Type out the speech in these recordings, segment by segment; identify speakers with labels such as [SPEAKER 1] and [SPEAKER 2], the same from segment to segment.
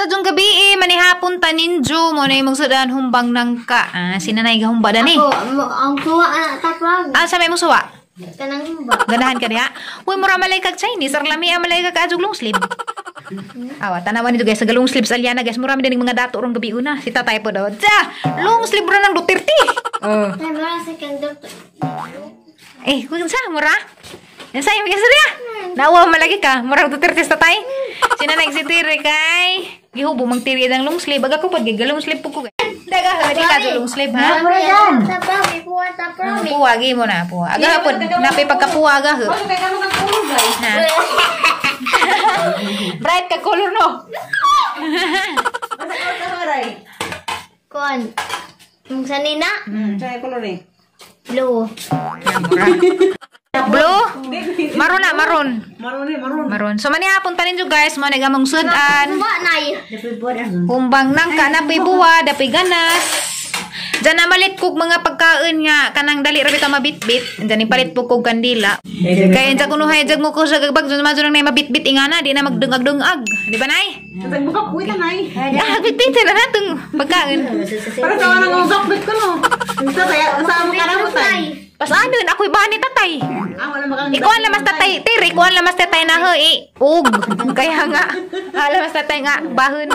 [SPEAKER 1] Sa gabi eh, manihapon taninjo mo na yung magsudan humbang nangka. Ah, sinanay gahumba dani.
[SPEAKER 2] Ako, ang suwa na taprag.
[SPEAKER 1] Ah, sa may mong suwa?
[SPEAKER 2] Kanang humba.
[SPEAKER 1] Ganahan ka diha? Uy, mura malay kag Chinese. Arlami malay kag adjog long sleeve. Awa, tanawan nito guys. Sa long sleeves Aliana guys. Murami din mga dato rong gabi una. Si tatay po daw. Tsa! Long sleeve ra ng Duterte. Oh. Eh, kung sa mura? Sa yung istorya? Nawa malagi ka. Murag Duterte sa tatay. Sinanay si Tiri kay gihubo mang tiri ang long sleeve. Baga ko pag long sleeve po ko. Daga, di ka long sleeve ha? Puwa, gi mo na puwa. Aga po, napay pagkapuwa aga ho. Na. Bright ka color no.
[SPEAKER 2] Kon. Mung sanina?
[SPEAKER 3] Sa color eh.
[SPEAKER 2] Blue.
[SPEAKER 1] Blue? Maroon na, maroon.
[SPEAKER 3] Maroon eh, maroon.
[SPEAKER 1] Maroon. So manihapon tanin jo guys, mo nagamong sudan. Humbang nangka na buwa, dapi ganas. Diyan na malit kog mga pagkain nga kanang dali ra bitaw mabitbit. Diyan ipalit po kog kandila. Kaya diyan kunuhay diyan mo ko sa gagbag diyan madyo nang mabitbit ingana di na magdungag-dungag. Di ba nay?
[SPEAKER 3] Tatag buka kuwi ta nay.
[SPEAKER 1] Ah, bitbit na natong pagkain.
[SPEAKER 3] Para sa anang gakbit ko no. Sa kaya sa mo karamutan.
[SPEAKER 1] Pasano ako'y ba ni tatay?
[SPEAKER 3] Ah, wala makang.
[SPEAKER 1] Ikuan lamas tatay, tiri, ikuan lamas tatay na ho eh. Ug. Kaya nga, lamas tatay nga bahon.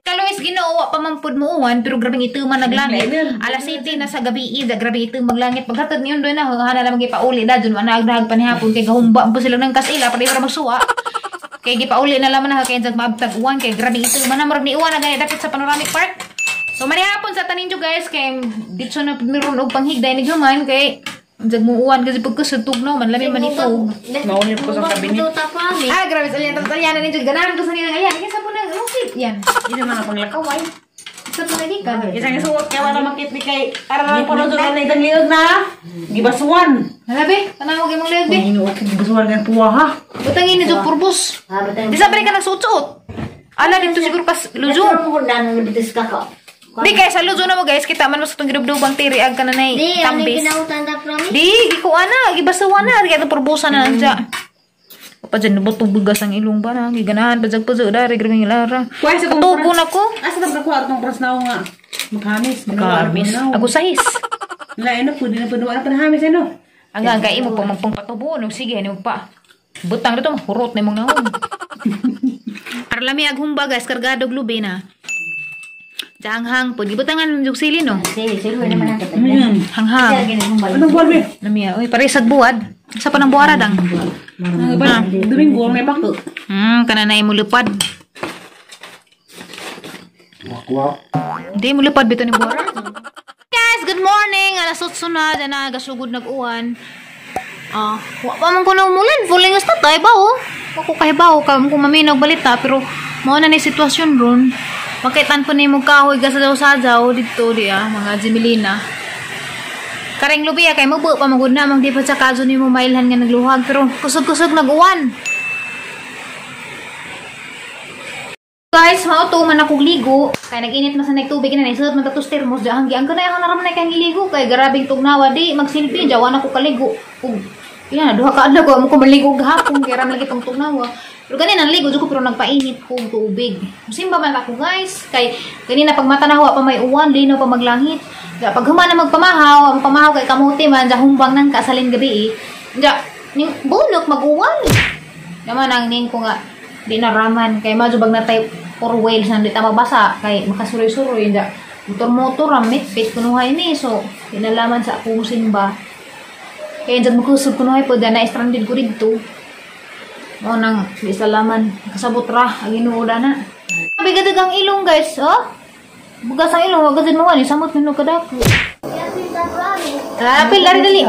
[SPEAKER 1] Kaluis Ginoo pa man pud mo uwan pero grabing ituman naglangit. Alas 7 na sa gabi ida grabe itum maglangit. Paghatod niyon doon na hana lamang gipauli da dun managdag panihapon kay gahumba po sila ng kasila para para magsuwa. Kay gipauli na laman na kay jag maabtag uwan kay grabe ituman na murag ni uwan na gani dapit sa Panoramic Park. So manihapon sa tanin guys kay ditso na meron og panghigday ni human kay jag mo uwan kasi pagkusog tugnaw man lami man ito.
[SPEAKER 3] Maunit ko sa kabinet.
[SPEAKER 1] Ah, grabe sa alyan alyan ninyo ganahan ko sa nilang alyan. Kaysa po na lungkit yan.
[SPEAKER 3] Hindi naman ang panglakaw ay.
[SPEAKER 1] Sa po na ka.
[SPEAKER 3] Isang isuot kay wala makit ni kay ara lang po na itang liog na. Gibasuan.
[SPEAKER 1] Halabi, tanawag imong liog bi.
[SPEAKER 3] Ginoo gibasuan kan puwa ha.
[SPEAKER 1] Butang ini jud purbos. Di sa ka nagsuot-suot. Ala dito siguro kas luzo. Di kay sa luzo na mo guys, kita man mas itong gidubdubang tiri ag kananay tambis. Di, gikuan na, gibasuan na, kaya itong purbusa na nandiya. Pa dyan, nabot bugas ang ilong ba na, giganahan pa dyan po dyan, dari grabing ilara. Patubo na ko.
[SPEAKER 3] Asa itong kakuha itong cross na nga? Makamis.
[SPEAKER 1] Makamis. Agusahis.
[SPEAKER 3] Wala, ano, pwede na pwede na panahamis, ano?
[SPEAKER 1] Ang gagay mo pa magpang patubo, no? Sige, ano pa. Butang dito, mahurot na imong naon. Arlami aghumba guys, kargado glubi na. Hanghang po. Gibutangan ng sili, no? Hanghang.
[SPEAKER 3] Anong buwan, be?
[SPEAKER 1] Namiya. Uy, paresag buwad. Sa pa ng buwara dang.
[SPEAKER 3] Duming buwan may bako.
[SPEAKER 1] Kananay mo lupad.
[SPEAKER 4] Wakwak.
[SPEAKER 1] Hindi mo lupad bito ni buwara. Guys, good morning. Alas 8 na. Diyan na, gasugod nag-uwan. Ah, wa pa man ko na umulan. Full nga tatay ba, oh? Ako kahibaw. Kung maminaw balita. Pero, mao na ni sitwasyon ron. Makitan po ni mong kahoy gasajaw-sajaw dito di ah, mga Jimilina. Kareng lubiya kay mabuo pa magud na mang di pa sa kaso ni mo mailhan nga nagluhag pero kusog-kusog naguwan. Guys, mao to man akong ligo kay nag-init man sa nagtubig na isuot man tatos termos dahang giang kanay ako naraman kay iligo kay grabing tugnawa di magsilbi jawan ako kaligo. Ug ina duha ka adlaw ko mo ko maligo gahapon kay ram lagi tong tugnawa. Pero ganina naligo jud ko pero nagpainit ko tubig. Simba man ako guys kay ganina pag mata na pa may uwan linaw pa maglangit. Ja pag human na magpamahaw, ang pamahaw kay kamote man ja humbang nang kasalin gabi eh. Ja ning bunok maguwan. Naman ang ning ko nga di na raman kay madyo bag natay four wheels na di ta mabasa kay makasuroy-suroy ja motor-motor ramit pit kunuhay ni so dinalaman sa akong simba. Kay jag makusog kunuhay po na stranded ko didto. Mo nang di salaman kasabot ra ang Ginoo na. Bigat ang ilong guys, oh. Bugas ang ilong, wag gud mo ani samot nino kadako. Apil dari dali.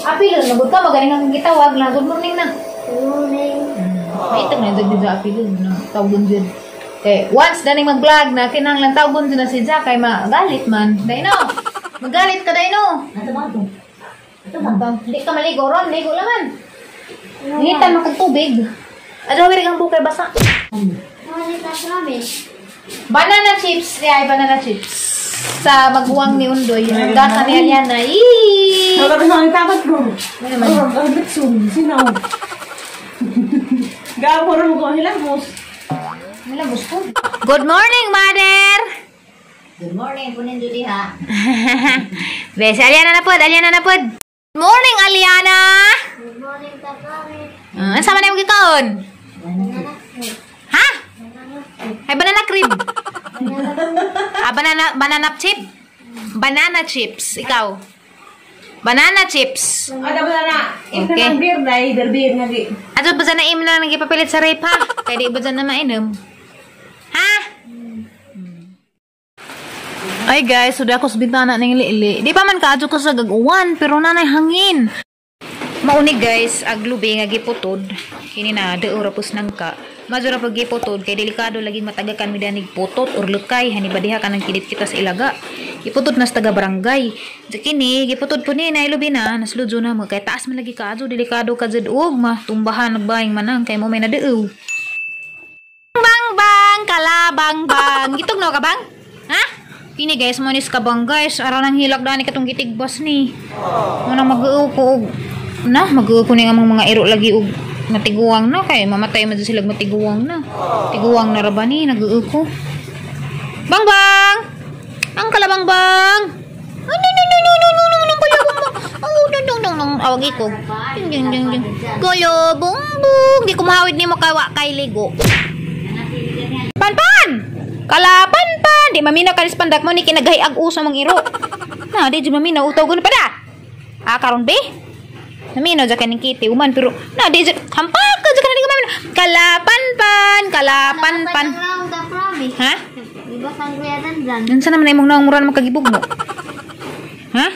[SPEAKER 1] Apil nagud ka magaling ang gitawag na good morning na.
[SPEAKER 2] Good morning.
[SPEAKER 1] May itag na dito apil na tawgon jud. Kay once daning mag-vlog na kinahanglan tawgon jud na si Jack kay magalit man. Dai no. Magalit ka dai no. Ato ba? Di ka maligo ron, ligo laman. Ngitan mo kog tubig. Ado wiri kang bukay basa. Banana chips, ay banana chips. Sa magbuwang ni Undoy, ang gasa ni Aliana. Eee!
[SPEAKER 3] Sabi sa akin tapat ko.
[SPEAKER 1] Ano naman?
[SPEAKER 3] Ang bitsun, sinaw. Gamo rin mo ko hilamos.
[SPEAKER 1] Wala gusto. Good morning, mother.
[SPEAKER 4] Good morning, punin dito ha.
[SPEAKER 1] Bes, Aliana na pod, Aliana na pod. Good morning, Aliana.
[SPEAKER 2] Good morning, Tatami.
[SPEAKER 1] Ano sama na yung gikaon? Ha? Ay, banana cream. Ah, banana chip. Banana chips. Ikaw. Banana chips.
[SPEAKER 3] Ada ba na?
[SPEAKER 1] Okay.
[SPEAKER 3] Ito ng beer na, beer na di.
[SPEAKER 1] Ato ba na im lang nagipapilit sa rape, ha? Kaya di ba dyan na mainom? Ha? Ay guys, sudah ako sa bintana ng liili. Di pa man kaadyo ko sa gag-uwan, pero nanay hangin. Mauni guys, aglubi nga giputod. Kini na, di ora pus nangka. Majora pag giputod, kay delikado laging matagakan mi danig putot or lukay. Hani ba diha kanang kidit kita sa ilaga. Giputod na sa taga barangay. Di kini, giputod po ni, nailubi na, nasludyo na mo. Kay taas man lagi kaadyo, delikado ka jud og matumbahan nagbaing manang kay mo may nadeuw. Bang bang, kalabang bang. Gitugno ka bang? Ha? Kini guys, mo nis kabang guys. Araw nang hilak dani katong gitigbas ni. Mo nang mag-uo ko og na mag-uo ko ni nga mga iro lagi og matiguang na kay mamatay man sila matiguang na. Tiguang na ra ba ni nag-uo ko. Bang bang. Ang kalabang bang. Oh, no no no no no no no no kalabang bang. Oh no no no no awag ko. Ding ding ding ding. Kalabang bang. Di ko mahawid nimo kay wa kay ligo. Pan pan. Kalapan pan. Di mamina kalis pandak mo ni kinaghay-ag usa mong iro. Na di jud mamina utaw gud pa da. Ah karon be. Namino ja kaning kiti uman pero na di jud hampak ka jud kaning mamina. Kalapan pan, kalapan pan. Ha?
[SPEAKER 2] Di ba sang kuya dandan?
[SPEAKER 1] Unsa naman imong naong mura naman kagibugno? Ha?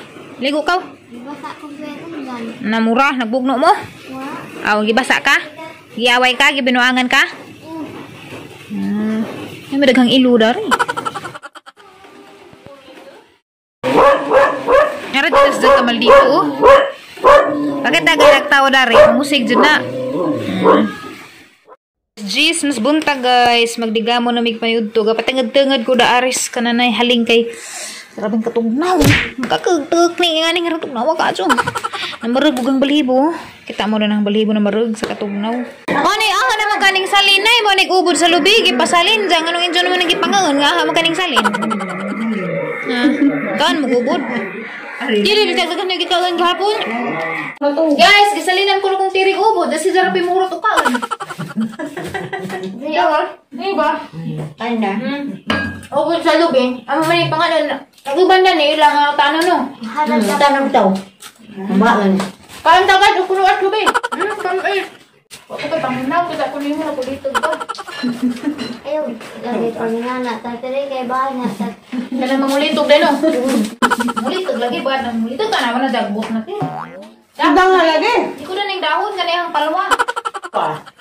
[SPEAKER 1] Ligo ka?
[SPEAKER 2] Di ba sa akong kuya dandan?
[SPEAKER 1] Namura nagbugno mo?
[SPEAKER 2] Wa.
[SPEAKER 1] Aw gibasa ka? Giaway ka, gibinuangan ka? Ay, madaghang ilo dari. Ara dito sa kamal dito. Oh. Bakit tagalag tao dari? Musig dyan na. Jeez, mas buntag guys. Magdigamo na migpayudto. Kapatangad-tangad ko da aris kananay haling kay grabing katugnaw. Magkakagtag ni nga ning tugnaw ka adyo. Namarag ug ang balhibo. Kita mo na ang balhibo na marag sa katugnaw. Oni aha naman kaning salin nay mo nig ubod sa lubig ipasalin dyan anong injo naman nagipangaon nga aha man kaning salin. Ha, kan mo ubod. Dili di dagdagan ni gikaon gahapon. Guys, gisalinan ko na kung tirig ubod dasi jara pimurot og kaon. Di ba?
[SPEAKER 4] Ay na.
[SPEAKER 1] Ubod sa lubig. Amo man yung pangalan. Naguban na ni ilang ang tanon no.
[SPEAKER 4] Tanong daw. Baon.
[SPEAKER 1] Kaon tagad og kuno at lubig. Kaon. Wa ko kay panginaw kita ko nimo na dito ba.
[SPEAKER 2] Ayaw, lagi pangingana. Tatiri kay bahay na.
[SPEAKER 1] Kana mangulitog din no. Mulitog lagi ba nang mulitog ka naman na dagbot na ti.
[SPEAKER 3] Dahon na lagi.
[SPEAKER 1] Di ko na ning dahon kanay ang palwa.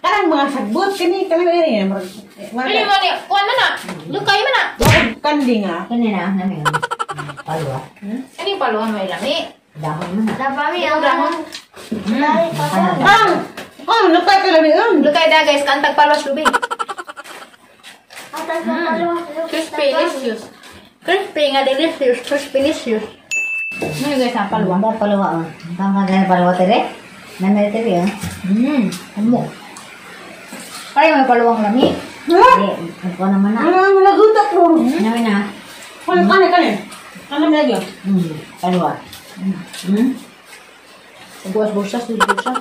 [SPEAKER 3] Kanang mga sagbot kini kanang ini.
[SPEAKER 1] Dili man ni kuan man na. Lukay man na.
[SPEAKER 3] Kandi nga.
[SPEAKER 4] Kani na namin. Palwa.
[SPEAKER 1] Ano yung palwa may lami?
[SPEAKER 4] Dahon man na.
[SPEAKER 2] Napami ang dahon. Dahil pa.
[SPEAKER 3] Ang oh, lukay ka lami.
[SPEAKER 1] Lukay da guys, kantag palwas lubig.
[SPEAKER 2] Atas sa palwa.
[SPEAKER 1] Crispy delicious. Crispy nga delicious, crispy delicious. Ano guys ang palwa?
[SPEAKER 4] Palwa palwa. Ang kagaya palwa tere. Nanay tere ah.
[SPEAKER 1] Ano? Ay, may palwang lami.
[SPEAKER 4] Di, ako naman na.
[SPEAKER 3] Ano lagutat mo?
[SPEAKER 4] Namin na.
[SPEAKER 3] Kani kani kani. Ano lagi?
[SPEAKER 4] Palwa.
[SPEAKER 1] Buwas bursas, bursas.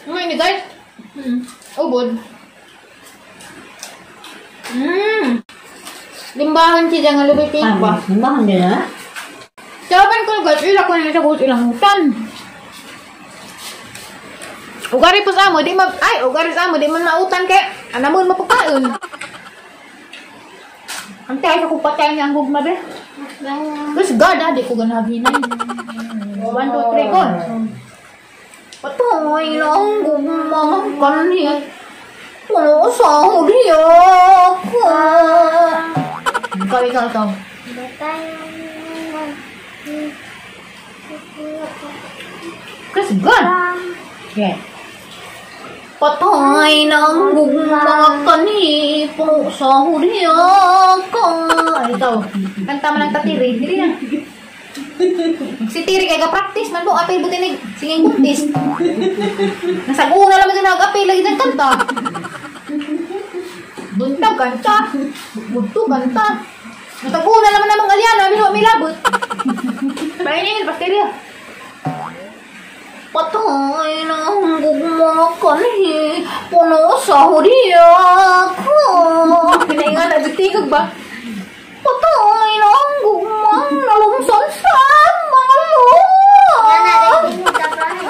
[SPEAKER 1] Ano ini guys? Ubod. Limbahan siya nga lubi pa.
[SPEAKER 4] Limbahan din na.
[SPEAKER 1] Jawaban ko guys, ila ko na sa ilang hutan. Ugari po sa amo, di ma ay ugari sa amo, di man mautan kay anamon mapagkaon. Ang tayo ko patay niya ang gugma be. Please God, ah, di ko ganahinay. 1, 2, 3, go. Patay na ang gugma kanhi. Puno sa huriyo ko. Ikaw, ikaw, ikaw. Chris, God!
[SPEAKER 4] Yeah.
[SPEAKER 1] Patay na ang gugma kanhi. Puno sa huriyo ko. Ay, ikaw. Kanta mo ng tatiri. Dili na. Si Tiri kay ga-practice man mo apil buti ni singing contest. Nasag una lang man nag-apil lagi nagkanta. Buntag kanta. Budto kanta. Natago na naman namang Aliana, bino may labot. Painin pastelya. Patay na ang gugma kanhi, puno sa huriya ko. Pinaingan na tigog ba? Patay na ang gugma nalungsan sa mga luha.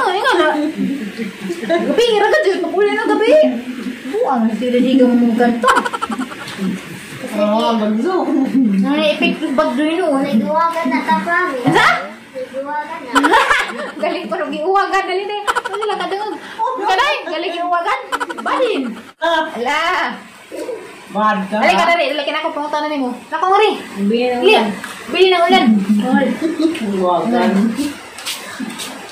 [SPEAKER 1] Ay, nga na. Gabi, ira ka dyan. Magpuli na gabi. Buang, sila di ka mong kanta.
[SPEAKER 3] Oh, bagzo.
[SPEAKER 1] Ay, epekto bagzo yun.
[SPEAKER 2] Nagduwagan na ta, promise.
[SPEAKER 1] Sa?
[SPEAKER 2] Nagduwagan na.
[SPEAKER 1] Galing ko nung giuwagan. Dali na. Ano lang kadungog? Kanay, galing giuwagan. Balin. Ala.
[SPEAKER 3] Bad ka.
[SPEAKER 1] Dali ka dali. Dali ka na ako. Pangutan na nimo. Nako ngari.
[SPEAKER 4] Bili ng
[SPEAKER 1] Bili. Bili ng ulan.
[SPEAKER 3] Duwagan.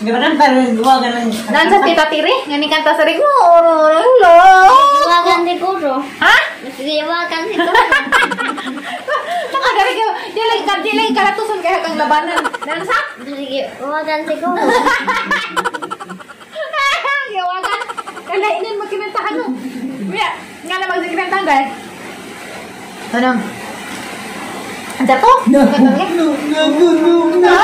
[SPEAKER 3] Ganun pa rin, duwagan ng...
[SPEAKER 1] Naan sa tita Tiri? Nga ni kanta sa rin. Oh, hello.
[SPEAKER 2] Nagduwagan siguro.
[SPEAKER 1] Ha?
[SPEAKER 2] Nagduwagan siguro.
[SPEAKER 1] Nakagari ka. Di lang ka, di lang kalatusan kaya kang labanan. Naan sa?
[SPEAKER 2] Nagduwagan siguro.
[SPEAKER 1] Giwagan. Kalainan mo kinantahan mo. Kuya, nga na magsikinantahan dahil. Anong? Ang to?
[SPEAKER 3] No, no, no, no, no,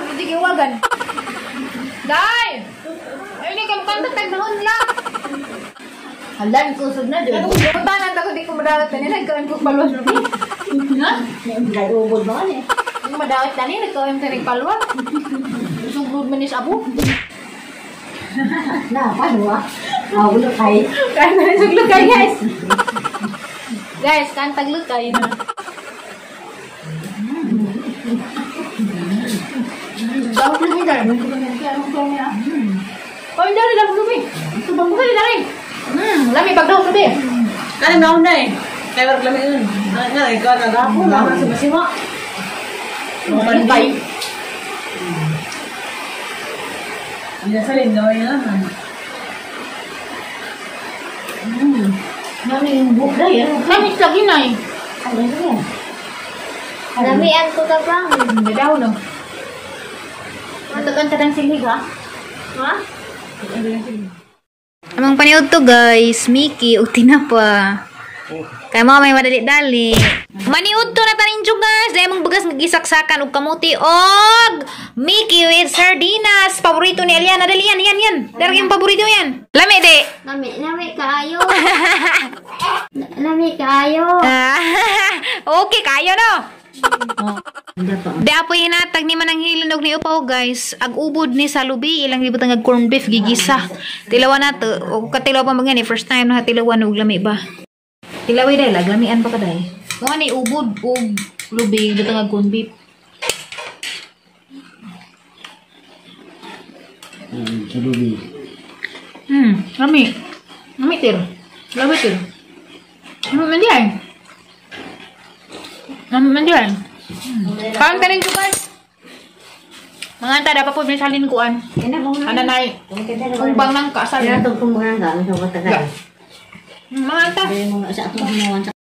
[SPEAKER 1] Hindi giwagan. Day! Ayun yung kanta tag naon lang. Halan ko sud na jud. Puntanan ta ko di ko madawat tani nagkaon ko palwas rubi. Ha?
[SPEAKER 4] Kay ubod ba ni?
[SPEAKER 1] Hindi madawat tani nagkaon ta palwas. Sugod man ni sa abo.
[SPEAKER 4] Na, paano ah? Ah, ulo kay.
[SPEAKER 1] Kaya na suglod kay guys. Guys, kantag lukay na. Dahon lubi dahil. Oh, hindi dahon lubi. Subang ko dali. Lami pag dahon lubi.
[SPEAKER 3] Kanin na na eh. Kaya wag lami yun. Nga, ikaw nagapon. Laman sa masima.
[SPEAKER 1] Mantay.
[SPEAKER 3] Hindi sa linggaw yan.
[SPEAKER 4] Nami yung buhok na yan.
[SPEAKER 1] Lami lagi na eh.
[SPEAKER 4] Ano yan?
[SPEAKER 2] Lamian ko ta, promise.
[SPEAKER 1] Hindi dahon no. Matagan ka ng silhig ha?
[SPEAKER 2] Ha?
[SPEAKER 1] Amang paniod to guys, Mickey ug tinapa. Kaya mga may madali-dali. Maniud to na tanin guys. Dahil mong bagas nga gisaksakan og kamuti og Mickey with sardinas. Paborito ni Aliana. Dali yan, yan, yan. Dari yung paborito yan. Lami di.
[SPEAKER 2] Lami, lami kaayo. Lami kaayo.
[SPEAKER 1] Ah, okay, kayo no. Di apoy hinatag ni manang hilon og ni upaw guys. Ag ubod ni sa lubi ilang gibutang ag corned beef gigisa. Tilawan nato og katilaw pa man first time na tilawan og lami ba. Tilaway dahil lamian pa ka dahil. Mga ni ubod og lubi butang ag corned beef.
[SPEAKER 5] Sa lubi.
[SPEAKER 1] Lami. Lami tir. Lami tir. Ano man diay? Ano man diay? Kaon ka rin ko guys. Mga anta dapat po salin kuan. Ananay. Kumbang ng kasal.
[SPEAKER 4] Kaya itong kumbaga nga, ang sa
[SPEAKER 1] Mga anta.
[SPEAKER 4] Mga sa atong ginawan sa